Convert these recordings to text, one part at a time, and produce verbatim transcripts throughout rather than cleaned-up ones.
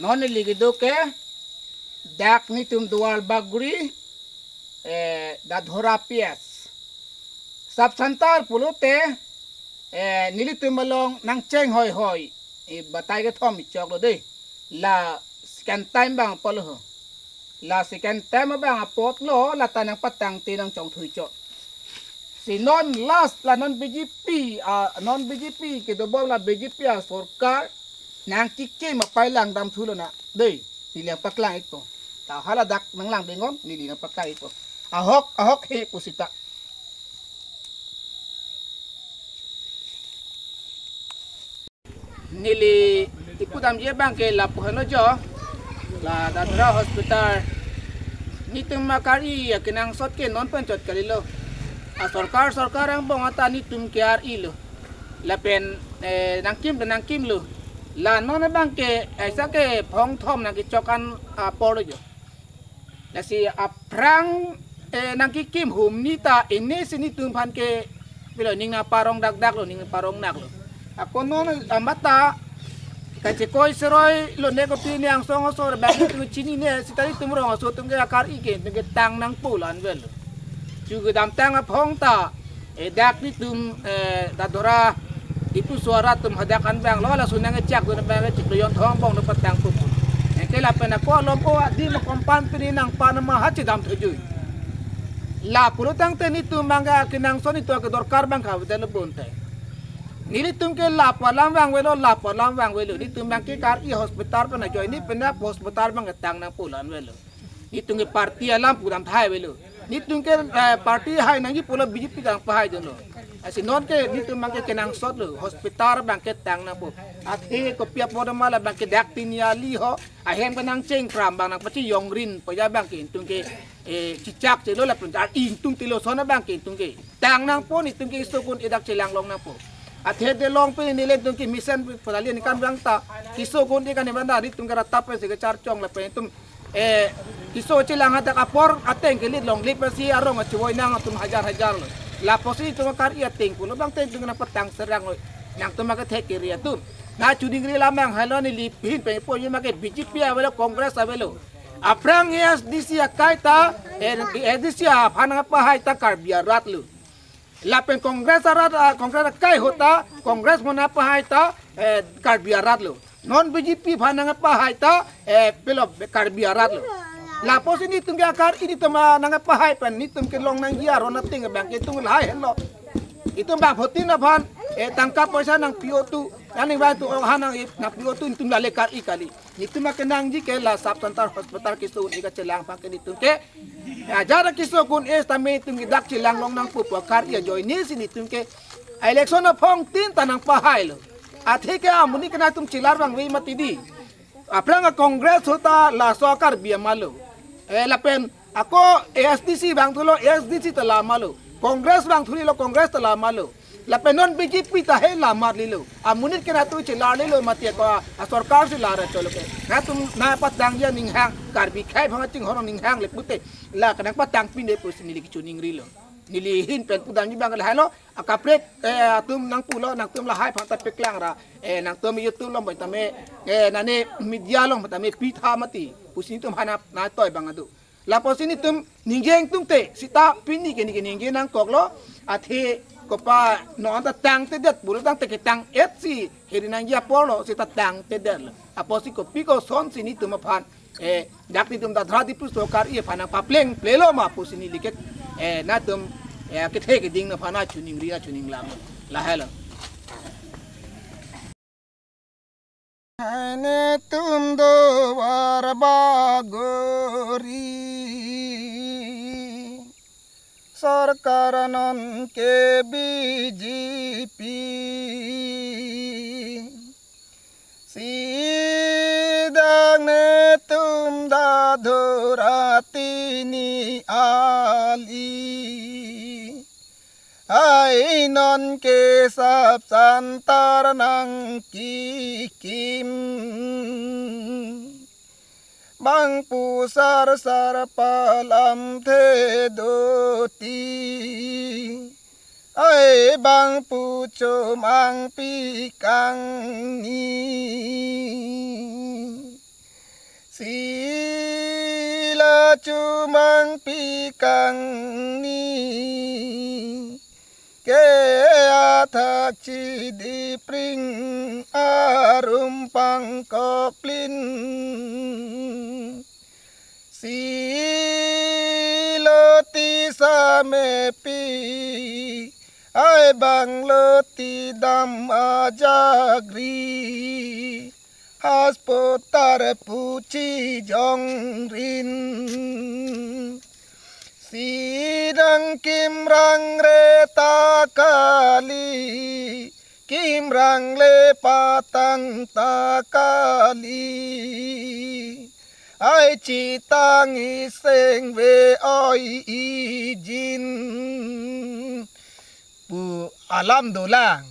Non neli kedo ke dak netum Duar Bagori, eh, Dadhora P S. Sub center pulote, eh, nelitum along nangcheng hoi hoi. Eh, batai kethom choklo dei. La second time abang apotlo ho. La second time abang apotlo, la ta nangpatangte nangchongthui chot. Si non last la non B J P, ah, non B J P kedobom la B J P asorkar nangkekim apailangdam thulo na. Dei, neli nangpaklang-ikpo. Ta hala dak nanglangdingnon, neli nangpaklang-ikpo. Ahok, ahok he pu seta. Neli kipudamji abang ke lapu henlo jo, la Dadhora Hospital. Netum akar-i akenangsot ke non pen chot kalilo. Asorkar sorkar angbong ata netum ke ar-ilo. Lapen, eh, nangkim ta nangkimlo. La non abang ke, eh, aisa ke phongthom nangkechok-an apor lo jo. Lasi aphrang, eh, nangkekim humni ta ini si netum aphan ke pilo ning nangparong dakdak lo, ning nangparong nak lo. Ako non amat ta kachekoi seroi lo ne kopi ne angsong asor bang netum chinine seta netum rong aso atum ke akar-i ke netum ke tang nangpo la anvet lo. Chu kedamtang aphong ta, eh, dak netum, eh, Dadhora Diphu arat atum hadak an abang lo, laso nangkechak dun abang chiklo jon thom angbong nangpatangpo pu. Anke lapen ako alom o adim akompan pini nangpan ma ha chedam thujui. La pulo tangte netum abang ke akenangsot netum akedorkar abang kave det lo bonta. Nelitum ke lapu alam vangvelo, lapu alam vangvelo. Netum abang ke kar-i hospital pen ajoine pen hospital abang ke tang nangpo la anvet lo. Netum ke party alam pudam thai avelo. Netum ke, eh, party hai nangji pulo B J P abang pahai dunlo. Lasi non ke netum abang ke kenangsot lo, hospital abang ke tang nangpo. Athe kopi apot ma la abang ke dak tin yali ho, ahem ke nangchengkram abang nangpachejongrin pu ja abang ke netum ke, eh, chechak chelo lapen ar-i netum tilo ason abang ke netum ke tang nangpo, netum ke keso kun-e dak chelanglong nangpo. Athe de long pen neli netum ke mesen pu la li ningkan abang ta keso kun-e kan abang ta netum ke rat ta pensi kecharchong lapen netum, eh, keso chelang hadak apor ateng ke lit longle pensi arong achevoi nang atum hajar hajar lo. Lapusi netum akar-i ateng pulo abang te netum nangpatang serang lo. Nangtum akethek kiri atum. Na chuningri lamang halo neli pin pen po yuma ke B J P avelo, Congress avelo. Aphrang A S D C akai ta, eh, A S D C aphan nangpahai ta Karbi arat lo. Lapen Congress arat, ah, Congress akai ahut ta, Congress aphan nangpahai ta, eh, Karbi arat lo. Non B J P aphan nangpahai ta, eh, pilo Karbi arat lo. Lapusi netum ke akar-i netum, ah, nangpahai pen netum kelong nangji aron ateng abang ke netum lahai henlo. Netum bangphutin aphan, eh, tangka poisa nangpi-o tu, aning bang tu ong ha nang, eh, nangpi-o tu netum lale kar-i kali. Netum akenangji ke la sub center hospital keso un-e kachelang aphan ke netum ke. Ya, jara keso kun-e setame netum ke dak chelanglong nangpo pu akar-i ajoine si netum ke election aphong tin ta nangpahai lo. Athe ke amonit ke nangtum chelar vangve mati dei. Aphrang a-Congress ahut ta laso a-Karbi amat lo. Eh, lapen ako A S D C vangthulo, A S D C ta la amat lo. Congress vangthu lilo, Congress ta la amat lo. Lapen non B J P ta he la amat lilo. Amonit ke nangtum chelar lilo mati ako asorkar si lar cholo ke. Nangtum nangpatangji aning hang, Karbi akhei aphan chinghon aning hang le pute. La ke nangpatang pine pusi neli kechuningrilo. Neli ahin pen pudamji abang ke lahai lo. Akaprek, eh, atum nangpulo, nangtum lahai aphan ta paklang ra, eh, nangtum YouTube along pen tame, eh, nane media along pen tame pitha mati pusi netum aphan nangtoi abang adu. Lapusi netum ningje ingtungte seta pini ke neli ke ningje nangkoklo, athe kopi non ta tangtedet pulo tangte ketang-et si heri nangji apor lo seta tangtedet lo. Lapusi kopi kosonsi netum aphan, eh, dak netum Dadhora Diphu aso akar-i aphan nangpaplengple lo ma pusi neli ke, eh, nangtum, eh, kethe keding aphan nangchuningri nangchuninglam lahai lo. Netum Duar Bagori sorkar non ke B J P. Sidang netum Dadhora tini ali. Ai non ke sub center nangkekim. Bang pusar sar palamthe doti. Ai bang puchom angpi kangni. Tila chumangpi kangni ke athak chidipring arum pangkoplin. Si loti samepi ai bang loti dam ajagri. Haspotar puchi jongrin. Sidang kimrang re ta kali, kimrang le patang ta kali. Ai chitang iseng ve oi ijin. Pu alam dolang.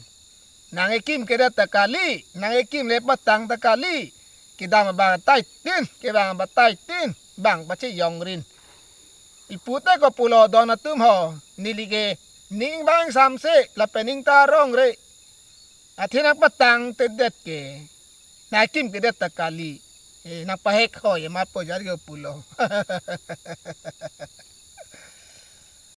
Nang ekim kedet ta kali, nang ekim le patang ta kali. Kedam abang taitin, kevang abang taitin, bang pachi jongrin. Ipu te ko pulo don atum ho, neli ke ning bang samse, lapen ning ta rong re. Athe nang patang tedet ke, nang ekim kedet ta kali. Eh, nang pahek ho, ya mapo jar ke pulo.